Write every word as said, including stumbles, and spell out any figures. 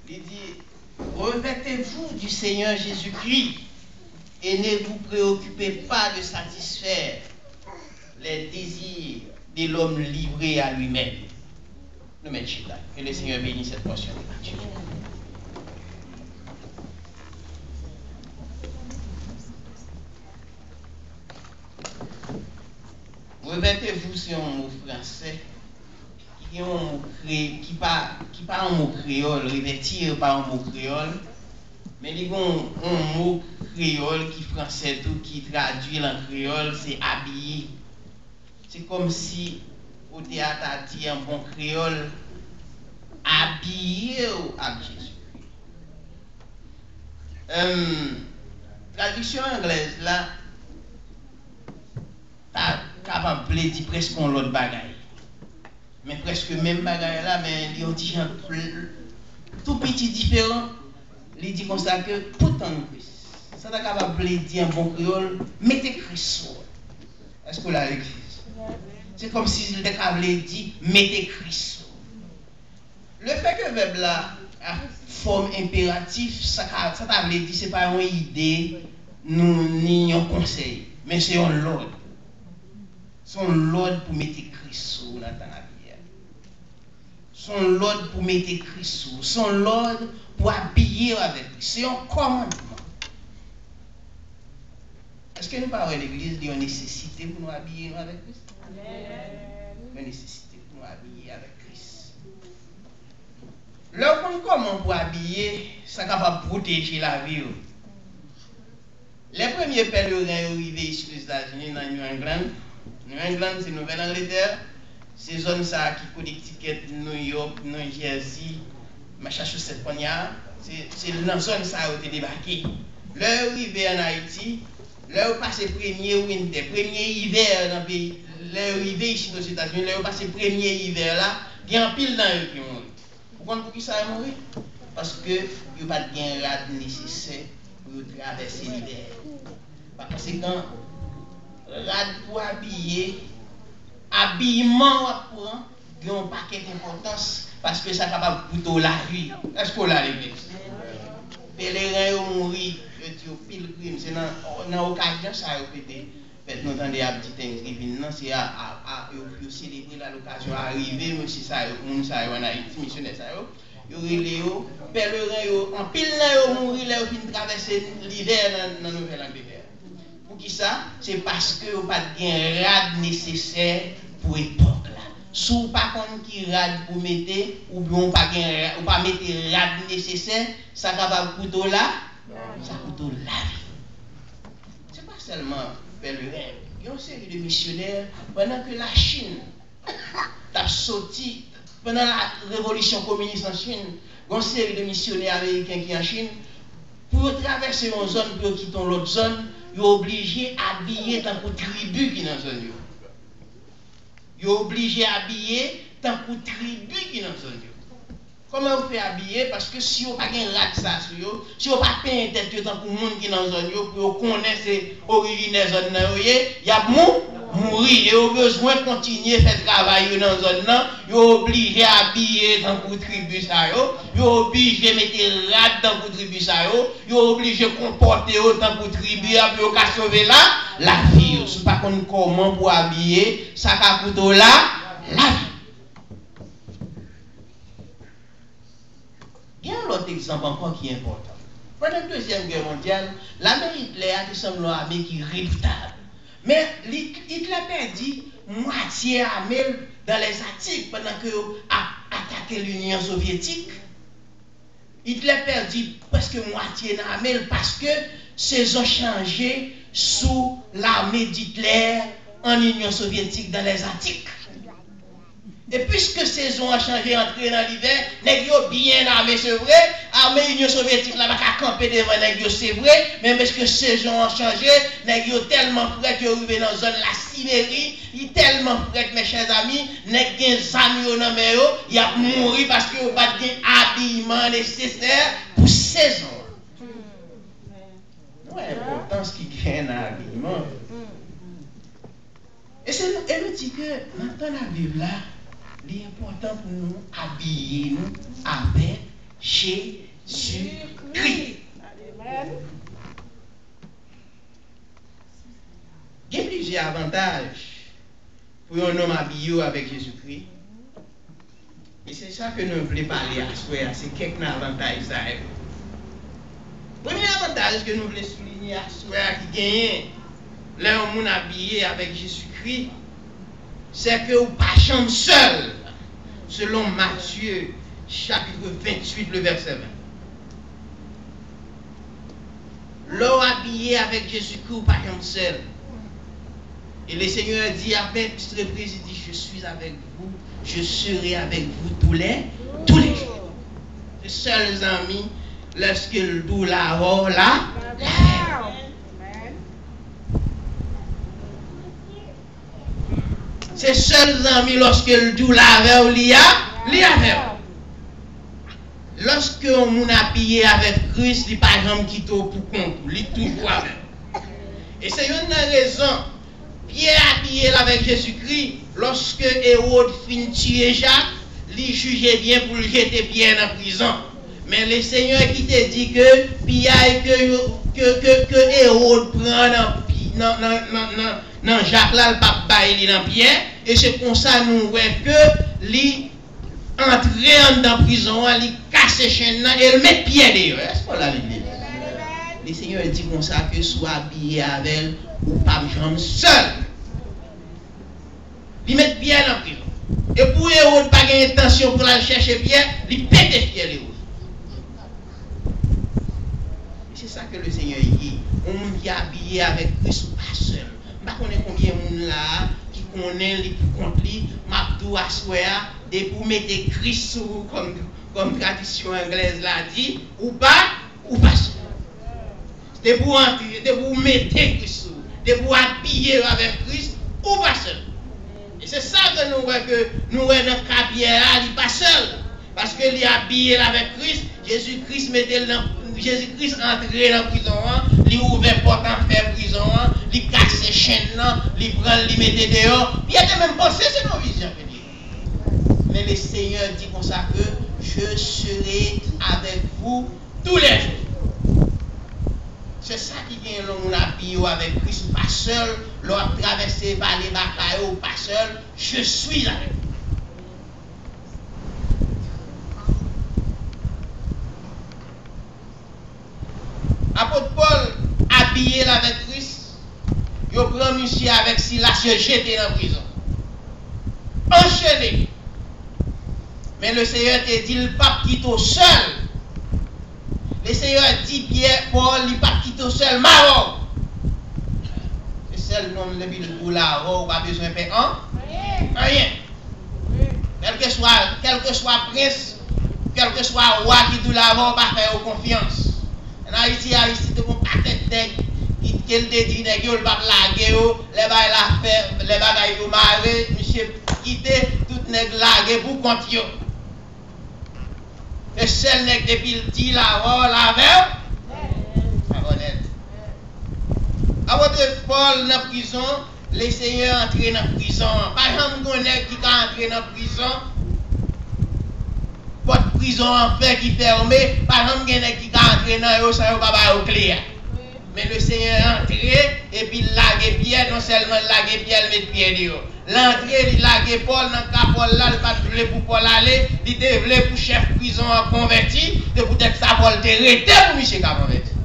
Li di, revêtez-vous du Seigneur Jésus-Christ et ne vous préoccupez pas de satisfaire les désirs de l'homme livré à lui-même. Nou mèt chita. Que le Seigneur bénisse cette portion de lecture. Revêtez-vous se yon mo fransè ki gen yon mo kre, ki pa, ki pa yon mo kreyòl, revètir pa yon mo kreyòl, men li gen yon, yon mo kreyòl ki fransè tou, ki tradui l an kreyòl, se abiye. Se kòmsi ou te a ta di an bon kreyòl, abiye w ak Jezikri. Em, tradiksyon anglèz la ta kapab vle di prèske yon lòt bagay. Men prèske menm bagay la, men li yon ti jan pl-, tou piti diferan. Li di konsa ke put on Christ. Sa ta kapab vle di an bon kreyòl, mete Kris sou ou. Èske w la, legliz? Se kòmsi li te ka vle di, mete Kris sou ou. Le fè ke vèb la a fòm enperatif, sa ka, sa ta vle di se pa yon ide nou, ni yon konsèy, men se yon lòd. Se yon lòd pou mete Kris sou ou nan tan abiye a. Se yon lòd pou mete Kris sou ou. Se yon lòd pou abiye w avèk Kris. Se yon kòmandman. Èske nou pa wè legliz, li yon nesesite pou nou abiye nou avèk Kris? Yon nesesite pou nou abiye avèk Kris. Lè w konn kòman pou abiye, sa kapab pwoteje lavi w. Lè premye pèleren yo rive isit Ozetazini nan New England, New England se Nouvèl Angletè, se zòn sa a ki Connecticut, New York, New Jersey, Massachusetts kounye a, se, se nan zòn sa a yo te debake. Lè yo rive ann Ayiti, lè yo pase premye wintè, premye ivè nan peyi, lè yo rive isit Ozetazini, lè yo pase premye ivè la, gen anpil nan yo ki mouri. Ou konn poukisa yo mouri? Paske yo pa t gen rad nesesè pou yo travèse ivè. Pa konsekan, rad pou abiye, abiman w ap pran, gen yon pakèt enpòtans, paske sa kapab koute w lavi. Èske w la, legliz? Pèleren yo mouri, yo di yo pilgrim, se nan, nan okazyon sa yo pete. Pèt nou tande ap di Thanksgiving nan, se a, a, a, yo, yo selebre l a lokazyon arive mesye sa yo, moun sa yo ann Ayiti, misyonè sa yo. Yo rele yo pèleren yo, anpil nan yo mouri lè yo fin travèse livè nan, nan Nouvèl Angletè. Poukisa? Se paske yo pa t gen rad nesesè pou epòk la. Si w pa konn ki rad pou mete, oubyen w pa gen ra-, ou pa mete rad nesesè, sa kapab koute w la, sa koute w lavi. Se pa sèlman pèleren yo. Gen yon seri de misyonè, pandan ke Lachin t ap soti, pandan la revolisyon kominis an Chin, gen yon seri de misyonè ameriken ki an Chin, pou yo travèse yon zòn, pou yo kite yon lòt zòn, yo oblije abiye tankou tribi ki nan zòn yo. Yo oblije abiye tankou tribi ki nan zòn yo. Kòman yo fè abiye? Paske si yo pa gen rad sa sou yo, si yo pa penyen tèt yo tankou moun ki nan zòn yo, pou yo konnen se orijinè zòn nan yo ye, y ap mou-, mouri. E yo bezwen kontinye fè travay yo nan zòn nan, yo oblije abiye tankou tribi sa yo, yo oblije mete rad tankou tribi sa yo, yo oblije konpòte yo tankou tribi a pou yo ka sove la, lavi yo. Si w pa konn kòman pou abiye, sa ka koute w la, lavi. Gen yon lòt egzanp ankò ki enpòtan. Pandan Dezyèm Gè mondyal, lame Itlè a te sanble yon ame ki redoutab. Men, li, Itlè pèdi mwatye ame l dan Lèzatik pandan ke yo ap atake Linyon Sovyetik. Itlè pèdi prèske mwatye nan ame l paske sezon chanje sou lame d'Itlè an Linyon Sovyetik dan Lèzatik. E piske sezon an chanje antre nan livè, nèg yo byen ame, se vre, ame Inyon Sovyetik la pa ka kanpe devan nèg yo, se vre, men piske sezon an chanje, nèg yo tèlman frèt, yo rive nan zòn Lasiberi, li tèlman frèt, mes chers amis, nèg gen zam yo nan men yo, y ap mouri paske yo pa t gen abiman nesesè pou sezon an. Nou wè enpòtans ki gen nan abiman. E se, e nou di ke nan tan n ap viv la, Li enpòtan pou nou abiye nou avèk Jezikri. Amèn. Gen plizyè avantaj pou yon nonm abiye w avèk Jezikri. E se sa ke nou vle pale aswè a, se kèk nan avantaj sa yo. Premye avantaj ke nou vle soulinye aswè a ki genyen lè yon moun abiye avèk Jezikri, se ke ou pa janm sèl, selon Matye chapit venntuit, le vèsè ven. Lè w abiye avèk Jezikri, ou pa janm sèl. E le Senyè di, avèk, Jezi di, je suis avec vous, je serai avec vous tous les, tous les jours. Se sèl zanmi, lèske l di w l avè w, la, l avè w. Se sèl zanmi lòske l di w l avè w, li a, li avè w. Lòske yon moun abiye avèk Kris, li pa janm kite w pou kont ou, li toujou avè w. E se youn nan rezon Pyè abiye l avèk Jezikri. Lòske Ewòd fin tiye Jak, li jije byen pou l jete Pyè nan prizon. Men Lesenyè ki te di ke piyay ke yo, ke, ke, ke Ewòd pran nan, nan, nan, nan, nan, nan Jak la, l p ap bay li nan Pyè. E se konsa nou wè ke li antre anndan prizon an, li kase chenn nan e l met Pyè deyò. Èske w la legliz? Lesenyè di konsa ke si w abiye avè l, ou p ap janm sèl. Li met Pyè nan prizon. E pou Ewòd pa gen entansyon pou l al chèche Pyè, li pete fyèl Ewòd. E se sa ke Lesenyè ye. Yon moun ki abiye avèk Kris, ou pa sèl. M pa konnen konbyen moun la a ki konnen li pou kont li. M ap di w aswè a, depi w mete Kris sou ou, kòm, kòm tradisyon anglèz la di, ou pa, ou pa sèl. Depi w antre, depi w mete Kris sou ou, depi w abiye w avèk Kris, ou pa sèl. E se sa ke nou wè ke, nou wè nan ka Pyè a, li pa sèl. Paske li abiye l avèk Kris, Jezi Kris mete l nan, Jezi Kris antre nan prizon an, li ouvè pòt anfè prizon an, li kase chenn nan, li pran l, li mete deyò. Pyè te menm panse se nan vizyon ke li ye. Men Lesenyè di konsa ke, je serai avec vous tous les jours. Se sa ki genyen lè yon moun abiye w avèk Kris, ou pa sèl, lè w ap travèse vale baka yo, ou pa sèl, je suis avec vous. Apot Pòl abiye l avèk Kris, yo pran misye avèk Silas, yo jete nan prizon. Anchene. Men Lesenyè te di l p ap kite w sèl. Lesenyè di Pyè, Pòl, li p ap kite w sèl, m avè w. Se sèl nonm depi l di w l avè w, ou pa bezwen pè an, anyen. Kèlkeswa, kèlkeswa prens, kèlkeswa wa ki di w l avè w, pa fè yo konfyans. Ann Ayiti, Ayiti te gon pakèt nèg ki, ke l te di nèg yo l p ap lage yo, lè bagay la fè, lè bagay yo mare, misye kite, tout nèg lage pou kont yo. Se sèl nèg depi l di l avè w, l avè w. Sa vòlè l. Apot Pòl nan prizon, Lesenyè antre nan prizon an. Pa janm gon nèg ki ka antre nan prizon. Pòt prizon an fè ki fèmen. Pa janm gen nèg ki ka antre nan yo san yo pa ba yo kle a. Men Lesenyè antre, epi l lage Pyè, non sèlman l lage Pyè, l met Pyè deyò. L antre, li lage Pòl nan ka Pòl la, li pa t vle pou Pòl ale, li te vle pou chèf prizon an konvèti, se poutèt sa Pòl te rete pou misye ka konvèti.